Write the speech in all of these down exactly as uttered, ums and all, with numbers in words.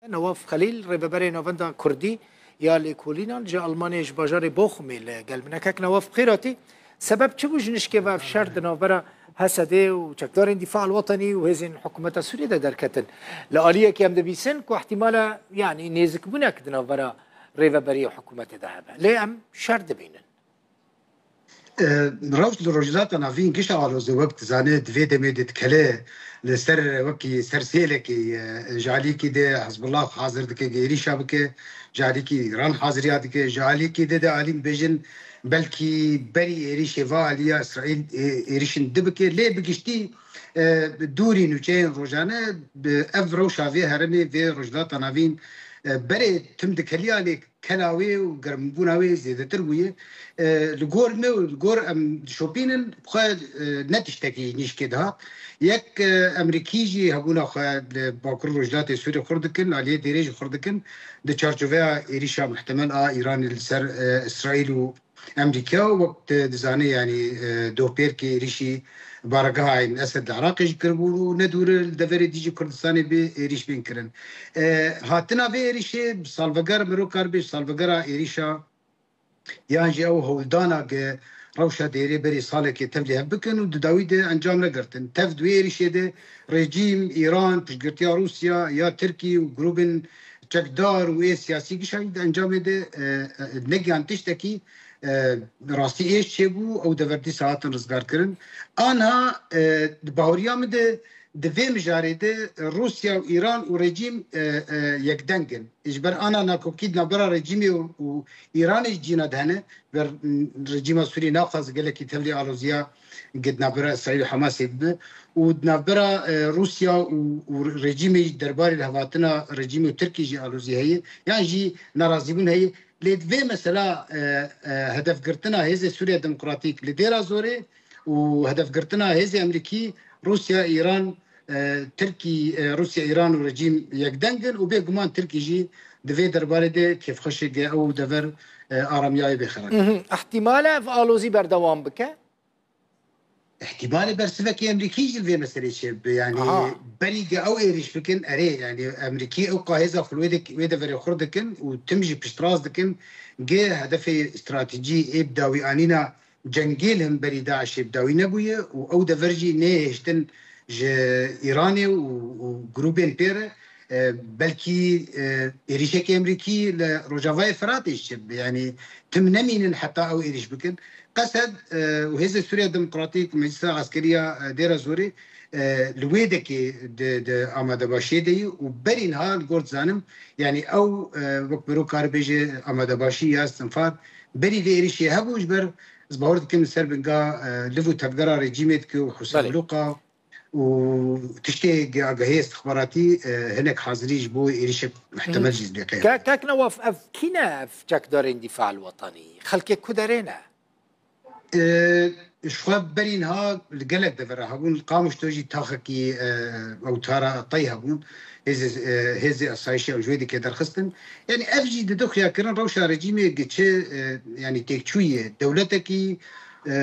Newaf Xelîl, rêveberê Navenda Kurdî ya Lêkolînan ji Almanyayê, ji bajarê Bochumê li gel min e. Kek Newaf, bi xêr hatî. Sebeb çi bû ji nişkê ve ev şer di navbera H S D û çekdarên Dîfa el Wetenî û hêzên hikûmeta Sûriyê de derketin? Li aliyekî em dibîsin ku ihtimale, yanî nêzikbûnek di navbera rêveberiya hikûmetê de hebe. Lê em şer dibînin. E, rewş li Rojhilata Navîn gişa alozê wek dizane di vê demê de dikele li ser wekî ser sêlekî, e, ji alîkî de Hizbullah hazir dike ge êrîşa bike, ji alîkî Îran haziriya dike, ji alîkî de de alî bêjin belkî berî êrîşê va aliya Îsraîl, e, êrîşin di bike, lê bi giştî, e, dûrî nûçeyên rojane bi ev rewşa vê herêmê vê Rojhilata Navîn, e, berê tim dikeliya lê kela wê û germbûna wê zêdetir bûye. E, li gor me û li gor em dişopînin, xwe, e, ne tiştekî nîşkê dihat. Yek, e, Emerîkî jî hebûna xwe li Bakur Rojhilatê Sûrê xurt dikin, li aliyê dêrê jî xurt dikin. Di çarçoveya êrîşa muhtemel a Îranê li ser, e, Îsraîl û Emerîka, wek tu dizanî, yanî, e, dohpêrkê êrîşî baregeha Eyn Esed li Iraqê jî kiribû û ne dûr li deverê dî jî Kurdistanê bi êrîş bên kirin. E, hatina vê êrîşê bi salveger, mirov kar bê ji salvegera êrîşa yan jî ew hewldana ge rewşa dêrê berê salekê tevlî hev bikin û di dawî de encam negirtin. Tev di wê êrîşê de rejîm, Îran, piştgirtiya Rûsya ya Tirkî û grûbên çekdar û ê siyasî gişa jî di encamê de, e, e, negihan tiştekî, e, rastî êş çêbû, ew dever dîsa hatin rizgarkirin. Anha, e, di baweriya min de di vê mijarê de Rûsya û Îran û rejîm, e, e, yekdeng in. Ji ber ana nakokî di navbera rejîmê û, û Îranê jî cîna de hene. Ber, m, rejîma Sûrî naxwaze gelekî tevlî aloziya di navbera Îsraîl û Hamasê bibe û di navbera, e, Rûsya û, û rejîmê jî derbarê lihevhatina rejîmê û Tirkî jî alozî heye, yan jî nerazîbûn heye. Lê di vê mesela, e, e, hedefgirtina Hêzê Sûriya Demokratîk li Dêra Zorê û hedefgirtina Hêzê Emerîkî, Rûsya, Îran, e, Tirkî, e, Rûsya, Îran û rejîm yekdeng in û bêguman Tirkî jî di vê derbarê de kêfxweş e ge ew dever, e, aramiya wê bê xera. Mhm. Îhtîmal e ev alozî berdewam bike? Îhtîmalê bersivekî Emerîkî jî li vê meselê çêbibe. Yanî Aha. berî ge ew êrîş bikin, erê, yanî Emerîkî ew qahêza xwe li wê de, wê deverê xurt dikin û tim jî piştrast dikin, ge hedefê stratejî ê bi dawî anîna cengê li hemberî DAIŞê bi dawî nebûye û ew dever jî nehêştin ji Îranê û, û grûbên pê re, e, belkî, e, êrîşekê Emerîkî li Rojavayê Firatê jî çêbibe. Yanî tim nemînin heta ew êrîş bikin. Qesed, e, û Hêzê Sûriya Demokratîk, Meclisa Eskeriya, e, Dêra Zorê, e, li wê dekê di, di amadebaşiyê de ye û berî niha li gor dizanim, yanî ew, e, wek mirov kar bêje amadebaşî ya istinfar berî vê êrîşê hebû, ji ber ez bawer dikim li ser binga, e, liv û tevgera rejîmê dike û Husên Belê. Luqa û tiştê ge-, agahiyê istixbaratî, e, hinek hazirî ji bo êrîşek muhtemel Hı. jî dê qeyde. Ke-, kek Newaf, ev kî ne ev çekdarên Dîfa el Wetanî? Xelkê ku derê ne? E, ji xwe berî niha li gelek devera hebûn. Li Qamişlo jî taxekî, e, ew tara tey hebûn. Hêzê, e, hêzê asayişê ew ji wê dikê derxistin. Yanî ev jî dide xuyakirin rewşa rejîmê gi çi, e, yanî têkçûyî ye. Dewletekî, e,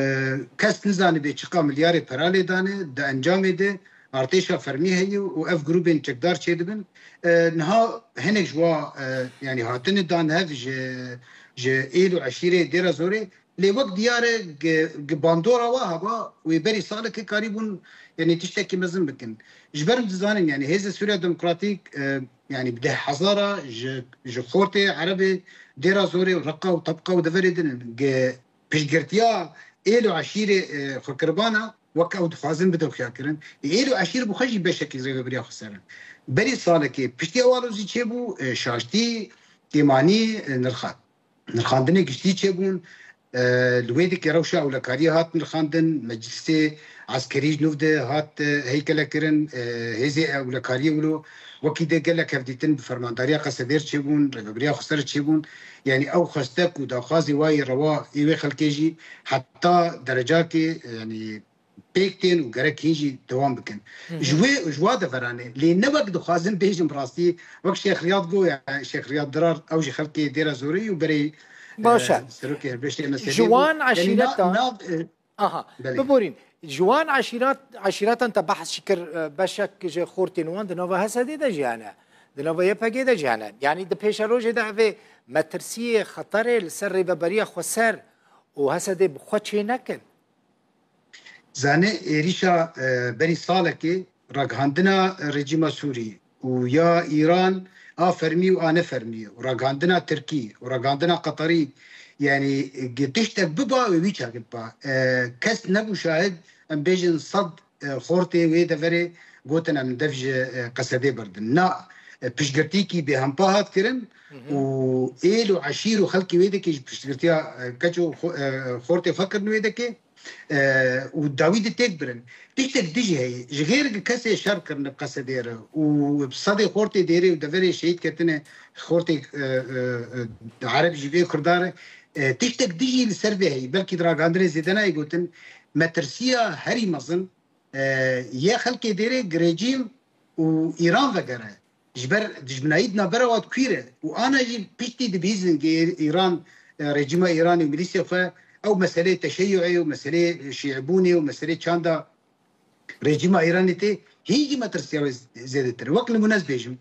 kes nizanibe çiqa milyarê pera lê dane, di encamê de artêşa fermî heye û ev grûbên çekdar çêdibin. E, niha hinek ji wa, e, yanî hatine dan hev ji, ji êl û eşîrê Dêra Zorê. Lê wek diyar e, gi, gi bandora wa heba, wê berî salekê karîbûn, yanî tiştekî mezin bikin. Ji ber em dizanin, yanî Hêzê Sûriya Demokratîk, e, yanî bi deh hezara ji, ji xortê Erebê Dêra Zorê û Reqa û Tebqa û deverê din in. Gi piştgirtiya êl û eşîrê, e, xwekiribana, wek ew dixwazin bide xuyakirin. Ê, êl û eşîr bi xwe jî beşekî rêveberiya xweser in. Berî salekê piştî ew alozî çêbû, e, şaştî, kêmanî, e, nirxand. Nirxandinê giştî çêbûn. E, li wê dikê rewşa ewlekariyê hat nirxandin, meclisê eskerî ji nû de hat, e, heykelekirin, e, hêzê ewlekariyê wilo wekî de gelek hevdîtin bi fermandariya Qesedêr çêbûn, rêveberiya xweser çêbûn. Yanî ew xwestek û daxwazê wayê rewa ê wê xelkê jî heta derecakê, e, yanî pêk tên û gerek hîn jî dewam bikin. Hı hı. Ji wê, ji wa deveranê, lê ne wek dixwazin bêjin bi rastî, wek Şêx Riyad got, ya Şêx Riyad Dirar, ew jî xelkê Dêra Zorê û berê, Baş e. e, serokê helbestê M S D Ji bû. wan Yanî na-, eşîreta nav, e, Aha, Belê. biborîn. Ji wan eşîrat, eşîratan te behs jî kir, e, beşek ji xortên wan di nava H S D de jî hene. di nava Y P G de jî hene. Yanî di pêşerojê de ev ê metirsiyê, xeterê li ser Rêveberiya Xweser û H S D'ê bi xwe çê nekin. Zanî êrîşa, e, berî salekê ragihandina rejîma Sûrî û ya Îran a fermî û a nefermî û ragihandina Tirkî û ragihandina Qeterî, yanî, e, tiştek biba wê wî çaxê biba. E, kes nebû şahid, em bêjin sed, e, xortê wê deverê gotin em dev ji, e, Qesedê berdin. Na, e, piştgirtîkî bêhempa hat kirin û êl û eşîr û xelkê wê dekê ji piştgirtiya, e, keç û xo-, e, xortê xwe kirin wê dekê. E, û dawî di têk birin. Tiştek dijî heye. Ji xêr gi kesê şer kirine bi Qesedê re û bi sedê xortê dêrê û deverê şehîd ketine, xortê, e, e, e, Ereb jî vê Kurda re. E, tiştek dijî li ser vê heye. Belkî di ragihandinê zêde nayê gotin. Metirsiya herî mezin, e, yê xelkê dêrê gi rejîm û Îran vegere. Ji ber dijminayî di navbera wan de kûr e û ana jî piştî dibihîzin ki Îran, e, rejîma Îranê û milîsê xwe ew meseleyê teşeyuê û meseleyê şîebûnê û meseleyê çanda rejîma Îranê tê, hîn jî metirsiya wê zêdetir e. Wek nimûne ez bêjim,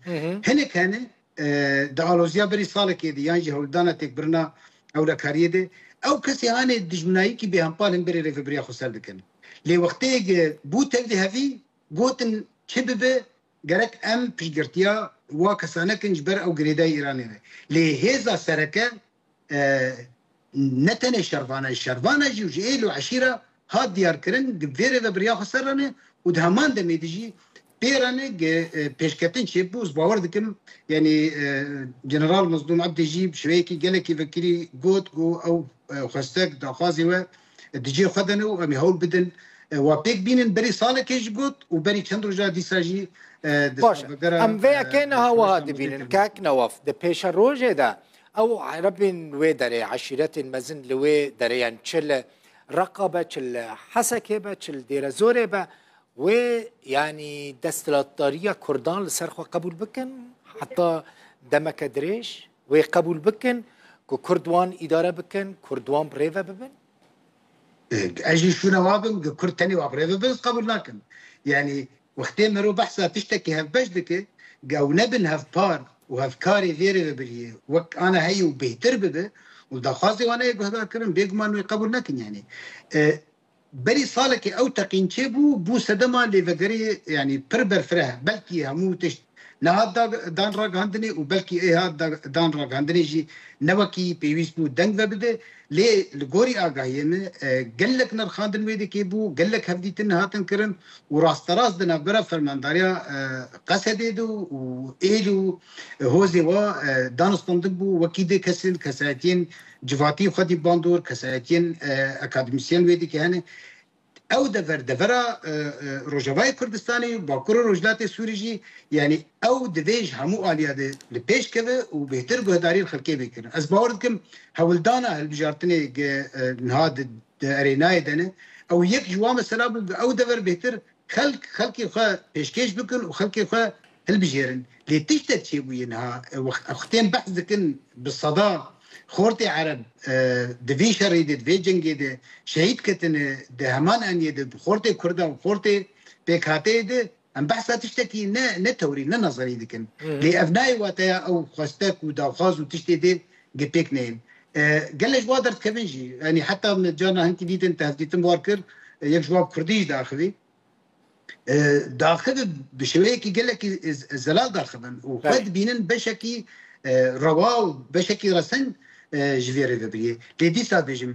hinek hene, e, di aloziya berî salekê de yan jî hewldana têkbirina ewlekariyê de ew kesê hanê dijminayîkî bêhempa li hemberî Rêveberiya Xweser dikin. Lê wextê bû tevlî hevî, gotin çi bibe, gerek em piştgirtiya wa kesa nekin ji ber ew girêdayî Îranê ne. Lê hêza sereke, e, ne tenê şervana, şervana jî û ji êl û eşîra hat diyarkirin, di vê Rêveberiya Xweser re ne û di heman demê de jî pê re ne, e, pêşketin çêbû. Ez bawer dikim, yanî, e, General Mezlûm Ebdî jî bi şêweyekî gelekî vekirî got ku ew, e, xwestek, daxwazê we di cihê xwe de ne û em ê hewl bidin, e, wa pêk bînin. Berî salekê jî got û berî çend roja dîsa jî, e, di Baş e. salvegera, Em vê e, yekê niha wiha şaşa dibînin. Mezlûm Kak Newaf, di pêşerojê de ew erebên wê derê, eşîretên mezin li wê derê, yani çi li Reqa be, çi li Hesekê be, çi li Dêrezorê be, wê, yanî, desthilatdariya Kurdan li ser xwe qebûl bikin, heta demeke dirêj wê qebûl bikin ku Kurd wan îdare bikin, Kurd wan bi rê ve bibin? Ez jî şûna wa bim, ku Kurd tenê wa bi rê ve bibin, ez qebûl nakim. Yanî, wextê mero behsa tiştekî hevbeş dike, ku ew nebin hevpar û hevkarê vê rêvebiriyê, wek ana heye û bêhtir bibe û daxwazê wan neyê guhdarkirin, bêguman wê qebûl nekin, yanî. E, Berî salekê ew teqîn çêbû, bû sedema lêvegerê, yanî pir berfireh, belkî hemû tişt nehat da-, dan ragihandinê û belkî ê hat da-, dan ragihandinê jî ne wekî pêwîst bû deng ve bide. Lê li gorî agahiyê min, e, gelek nirxandin wê dekê bû, gelek hevdîtin hatin kirin û rasterast di navbera fermandariya, e, Qesedê de û êl û hozê wa, e, danistandin bû, wekî dê kesên, kesayetiyên civatî xwedî bandor, kesayetiyên, e, akademîsyen wê dikê hene. Ew dever, devera, e, e, Rojavayê Kurdistanê, Bakur û Rojhilatê Sûrî jî, yanî ew divê ji hemû aliya de li pêş keve û bêhtir guhdarî li xelkê bê kirin. Ez bawer dikim hewldana hilbijartinê ge, e, niha di, di erênayê de ne. Ew yek ji wan mesela bû, ew dever bêhtir xelk, xelkê xwe pêşkêş bikin û xelkê xwe hilbijêrin. Lê tiştek çêbûye niha, e, wext, wextên behs dikin bi seda xortê Ereb, e, di vî şerê de, di vê cengê de şehîd ketine, di heman eniyê de bi xortê Kurda û xortê pêkhateyê de em behsa tiştekî ne, ne tewrî, ne nezerî dikin. Lê ev nayê wateya ew xwestek û daxwaz û tiştê dê gi pêk neyên. E, gelek ji wa derdikevin jî. Yanî heta min carna hinkî dîtin, te hevdîtin war kir, e, yek ji wa bi kurdî jî daxivî. E, daxivin bi şêweyekî gelekî z-, zelal daxivin û xwe Belê. dibînin beşekî, e, rewa û beşekî resen, e, ji vê rêvebiriyê. Lê dîsa bêjim,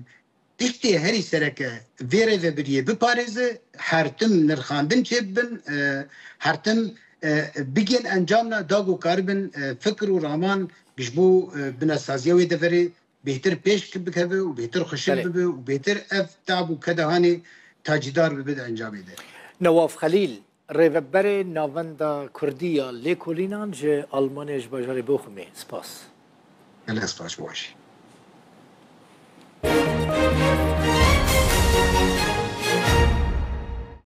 tiştê herî sereke vê rêvebiriyê biparêze, her tim nirxandin çêbibin, e, her tim, e, bigihên encam na da ku karibin, e, fikir û raman ji bo, e, binesaziya wê deverê bêhtir pêş bikeve û bêhtir xweşik Belê. bibe û bêhtir ev tab û kedehanê tacîdar bibe di encamê de. Newaf Xelîl, rêveberê Navenda Kurdî ya Lêkolînan ji Almanyayê ji bajarê Bochumê. Spas. Gelek spas, baş.